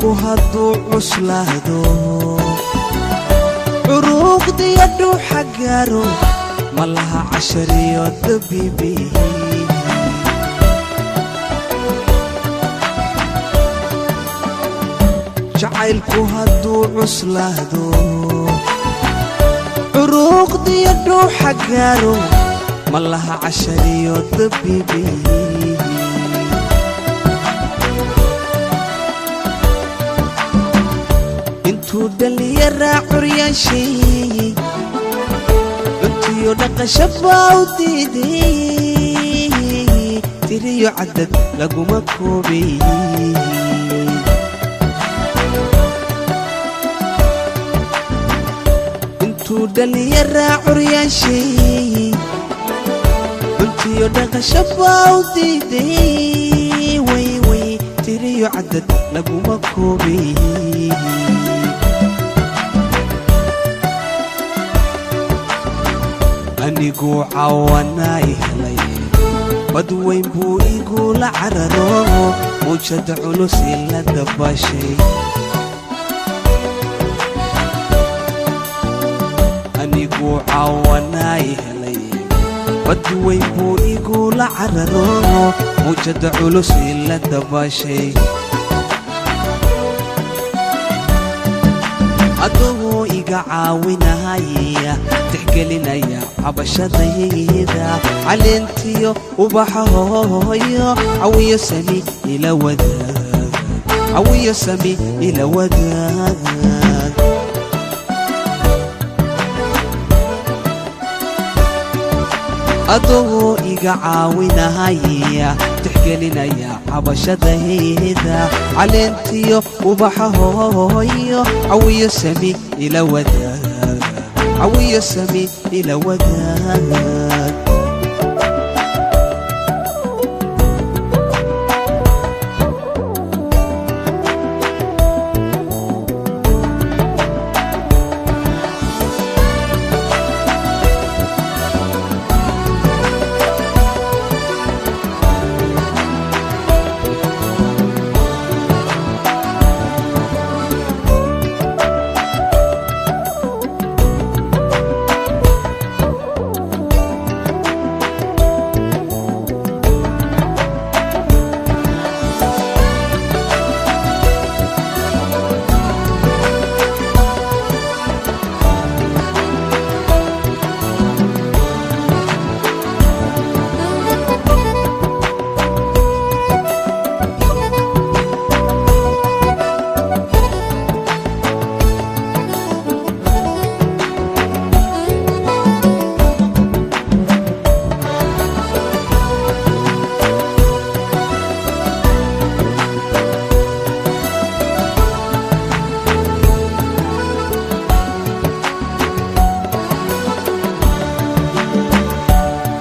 Jacaylku hadduu cuslaado, curuuqdiyo dhuuxa gaaro, ma laha cashariyo dabiibi. Jacaylku hadduu cuslaado, curuuqdiyo dhuuxa gaaro, ma laha cashariyo dabiibi. Intuu dhallinyaraa curyaashay, cuntiyo dhaqasho baa u diiday, tiriyo cadad laguma koobay. Intuu dhallinyaraa curyaashay, cuntiyo dhaqasho baa u diiday, way way, tiriyo cadad laguma koobay. Aniguu caawanaa i helay, badweyn buu igula cararo, mawjada culus ila dabashay. Aniguu caawanaa i helay, badweyn buu igula cararo, mawjada culus ila dabashay. Adagoo iga caawinahaya, tixgelinaya cabashadayda, caleentiyo ubaxa hooyo, cawiyo sami ila wadaag, cawiyo sami ila wadaag. Adagoo iga caawinahaya, tixgelinaya cabashadayda, caleentiyo ubaxa hooyo, cawiyo sami ila wadaag, cawiyo sami ila wadaag.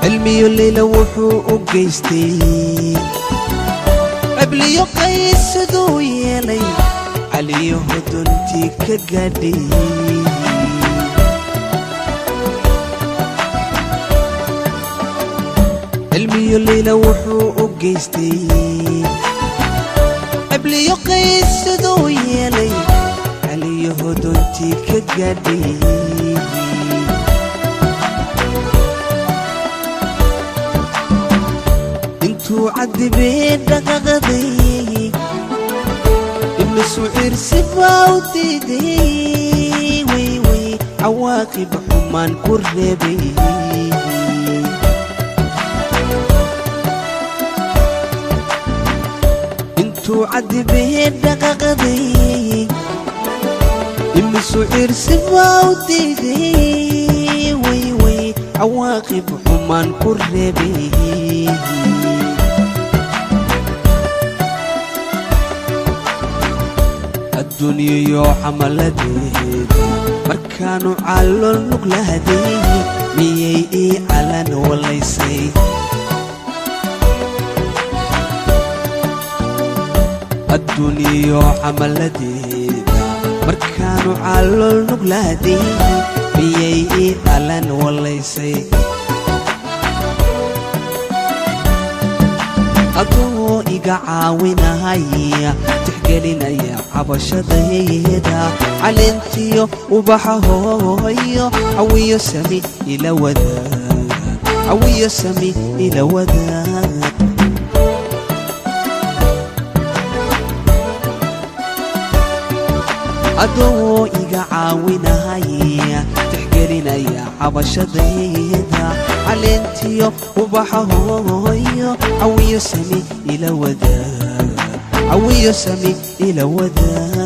Cilmiyo leyla wuxuu u geystay, cebliyo qays siduu yeelay, caliyo hodontii ka gaadhay. Cilmiyo leyla wuxuu u geystay, cebliyo qays siduu yeelay, caliyo hodontii ka gaadhay. Intuu cadibee dhaqaqaday, imisu cirsi baa u diiday, way way, cawaaqib xumaan ku reebay. Intuu cadibee dhaqaqaday, imisu cirsi baa u diiday, way way, cawaaqib xumaan ku reebay. Adduunyayo camaladeeda markaanu calool nuglahday, miyay ii calan walaysay? Adduunyayo camaladeeda markaanu calool nuglahday, miyay ii calan walaysay? Adoo iga caawinahaya, tixgelinaya cabashadayda, caleentiyo ubaxa hooyo, cawiyo sami ila wadaag, cawiyo sami ila wadaag. Adoo iga caawinahaya, tixgelinaya cabashadayda, caleentiyo ubaxa hooyo, cawiyo sami ila wadaag, cawiyo sami ila wadaag.